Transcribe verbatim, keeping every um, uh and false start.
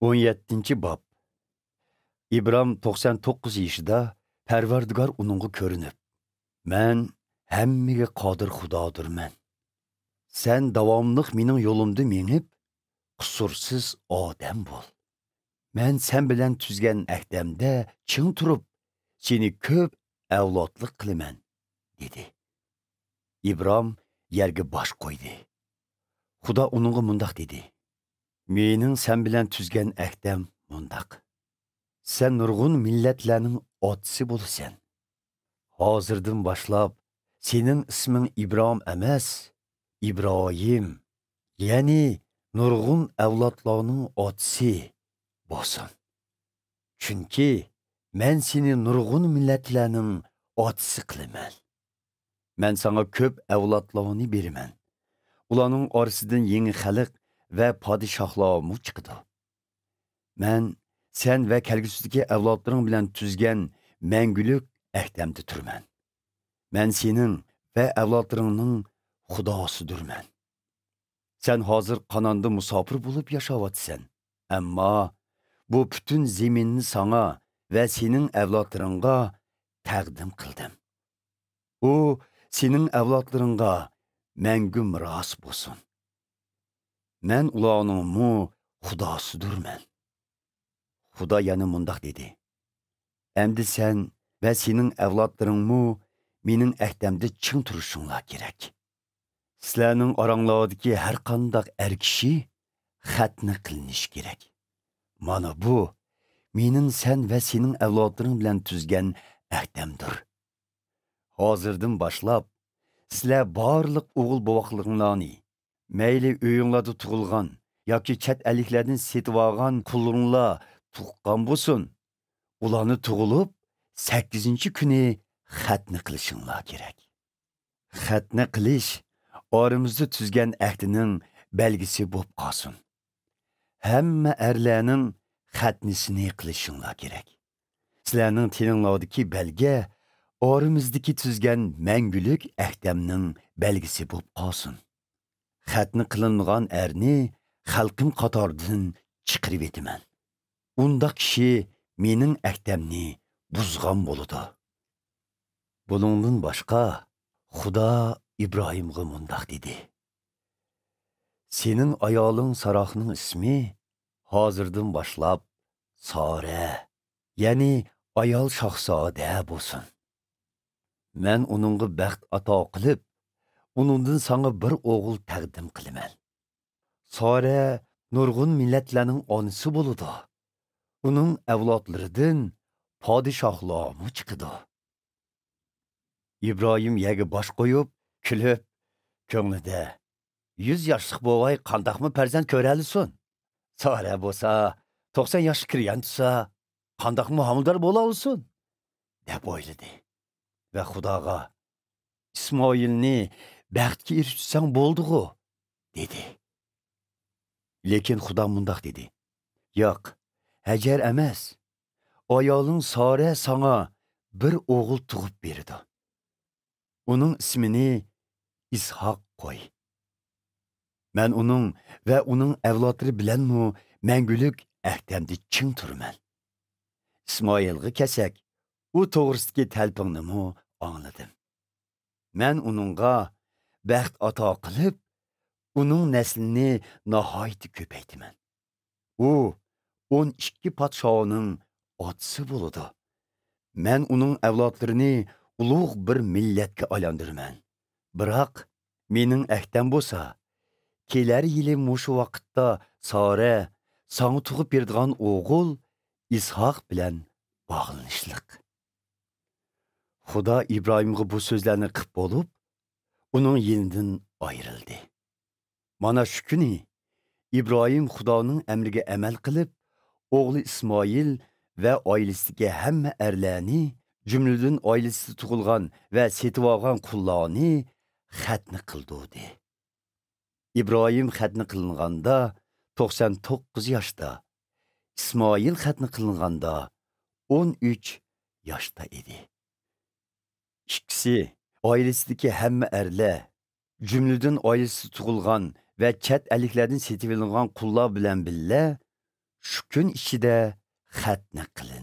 ئون يەتتىنچى باب. ئىبرام توقسان توققۇز يېشىدا پەرۋەردىگار ئۇنىڭغا كۆرۈنۈپ، «مەن ھەممىگە قادىر خۇدادۇرمەن. سەن داۋاملىق مېنىڭ يولۇمدا مېڭىپ، قۇسۇرسىز ئادەم بول. مەن سەن بىلەن تۈزگەن ئەھدەمدە چىڭ تۇرۇپ، سېنى كۆپ ئەۋلادلىق قىلىمەن» دېدى. ئىبرام يەرگە باش قويدى. خۇدا ئۇنىڭغا مۇنداق دېدى: «مېنىڭ سەن بىلەن تۈزگەن ئەھدەم مۇنداق: سەن نۇرغۇن مىللەتلەرنىڭ ئاتىسى بولىسەن. ھازىردىن باشلاپ سېنىڭ ئىسمىڭ ئىبرام ئەمەس، ئىبراھىم، يەنى نۇرغۇن ئەۋلادلارنىڭ ئاتىسى بولسۇن. چۈنكى مەن سېنى نۇرغۇن مىللەتلەرنىڭ ئاتىسى قىلىمەن. مەن ساڭا كۆپ ئەۋلادلارنى بېرىمەن. ئۇلارنىڭ ئارىسىدىن يېڭى خەلق ۋە پادىشاھلارمۇ چىقىدۇ. مەن سەن ۋە كەلگۈسىدىكى ئەۋلادلىرىڭ بىلەن تۈزگەن مەڭگۈلۈك ئەھدەمدە تۇرىمەن. مەن سېنىڭ ۋە ئەۋلادلىرىڭنىڭ خۇداسىدۇرمەن. سەن ھازىر قاناندا مۇساپىر بولۇپ ياشاۋاتىسەن. ئەمما بۇ پۈتۈن زېمىننى ساڭا ۋە سېنىڭ ئەۋلادلىرىڭغا تەقدىم قىلدىم. ئۇ سېنىڭ ئەۋلادلىرىڭغا مەڭگۈ مىراس بولسۇن. مەن ئۇلارنىڭمۇ خۇداسىدۇرمەن.» خۇدا يەنە مۇنداق دېدى: «ئەمدى سەن ۋە سېنىڭ ئەۋلادلىرىڭمۇ مېنىڭ ئەھدەمدە چىڭ تۇرۇشۇڭلار كېرەك. سىلەرنىڭ ئاراڭلاردىكى ھەر قانداق ئەر كىشى خەتنە قىلىنىشى كېرەك. مانا بۇ مېنىڭ سەن ۋە سېنىڭ ئەۋلادلىرىڭ بىلەن تۈزگەن ئەھدەمدۇر. ھازىردىن باشلاپ سىلەر بارلىق ئوغۇل بوۋاقلىرىڭلارنى، مەيلى ئۆيۈڭلاردا تۇغۇلغان ياكى چەت ئەللىكلەردىن سېتىۋالغان قۇللىرىڭلار تۇغقان بولسۇن، ئۇلارنى تۇغۇلۇپ سەككىزىنچى كۈنى خەتنە قىلىشىڭلار كېرەك. خەتنە قىلىش ئارىمىزدا تۈزگەن ئەھدىنىڭ بەلگىسى بولۇپ قالسۇن. ھەممە ئەرلەرنىڭ خەتنىسىنى قىلىشىڭلار كېرەك. سىلەرنىڭ تېنىڭلاردىكى بەلگە ئارىمىزدىكى تۈزگەن مەڭگۈلۈك ئەھدەمنىڭ بەلگىسى بولۇپ قالسۇن. خەتنە قىلىنغان ئەرنى خەلقىم قاتارىدىن چىقىرىۋېتىمەن. ئۇنداق كىشى مېنىڭ ئەھدەمنى بۇزغان بولىدۇ.» بۇنىڭدىن باشقا، خۇدا ئىبراھىمغا مۇنداق دېدى: «سېنىڭ ئايالىڭ ساراخنىڭ ئىسمى ھازىردىن باشلاپ سارە، يەنى ئايال شاھزادە بولسۇن. مەن ئۇنىڭغا بەخت ئاتا قىلىپ، ئۇنىڭدىن ساڭا بىر ئوغۇل تەقدىم قىلىمەن. سارە نۇرغۇن مىللەتلەرنىڭ ئانىسى بولىدۇ. ئۇنىڭ ئەۋلادلىرىدىن پادىشاھلارمۇ چىقىدۇ.» ئىبراھىم يەرگە باش قويۇپ، كۈلۈپ، كۆڭلىدە: «يۈز ياشلىق بوۋاي قانداقمۇ پەرزەنت كۆرەلىسۇن؟ سارە بولسا توقسان ياشقا كىرگەن تۇرسا، قانداقمۇ ھامىلىدار بولالىسۇن؟» دەپ ئويلىدى ۋە خۇداغا: «ئىسمائىلنى بەختكە ئېرىشتۈرسەڭ بولدىغۇ؟» دېدى. لېكىن خۇدا مۇنداق دېدى: «ياق، ھەجەر ئەمەس. ئايالىڭ سارە ساڭا بىر ئوغۇل تۇغۇپ بېرىدۇ. ئۇنىڭ ئىسمىنى ئىسھاق قوي. مەن ئۇنىڭ ۋە ئۇنىڭ ئەۋلادلىرى بىلەنمۇ مەڭگۈلۈك ئەھدەمدە چىڭ تۇرىمەن.» ئىسمائىلغا كەلسەك، ئۇ توغرىسىدىكى تەلىپىڭنىمۇ ئاڭلىدىم. مەن ئۇنىڭغا بەخت ئاتا قىلىپ، ئۇنىڭ نەسلىنى ناھايىتى كۆپەيتىمەن. ئۇ ئون ئىككى پادىشاھنىڭ ئاتىسى بولىدۇ. مەن ئۇنىڭ ئەۋلادلىرىنى ئۇلۇغ بىر مىللەتكە ئايلاندۇرىمەن. بىراق مېنىڭ ئەھدەم بولسا، كېلەر يىلى مۇشۇ ۋاقىتتا سارە ساڭا تۇغۇپ بېرىدىغان ئوغۇل ئىسھاق بىلەن باغلىنىشلىق.» خۇدا ئىبراھىمغا بۇ سۆزلەرنى قىپ بولۇپ، ئۇنىڭ يېنىدىن ئايرىلدى. مانا شۇ كۈنى ئىبراھىم خۇدانىڭ ئەمرىگە ئەمەل قىلىپ، ئوغلى ئىسمائىل ۋە ئائىلىسىدىكى ھەممە ئەرلەرنى، جۈملىدىن ئائىلىسىدە تۇغۇلغان ۋە سېتىۋالغان قۇللارنى خەتنە قىلدۇردى. ئىبراھىم خەتنە قىلىنغاندا توقسان توققۇز ياشتا، ئىسمائىل خەتنە قىلىنغاندا ئون ئۈچ ياشتا ئىدى. ئىككىسى، ئائىلىسىدىكى ھەممە ئەرلەر، جۈملىدىن ئائىلىسىدە تۇغۇلغان ۋە چەت ئەللىكلەردىن سېتىۋېلىنغان قۇللار بىلەن بىللە، شۇ كۈن ئىچىدە خەتنە قىلىڭ.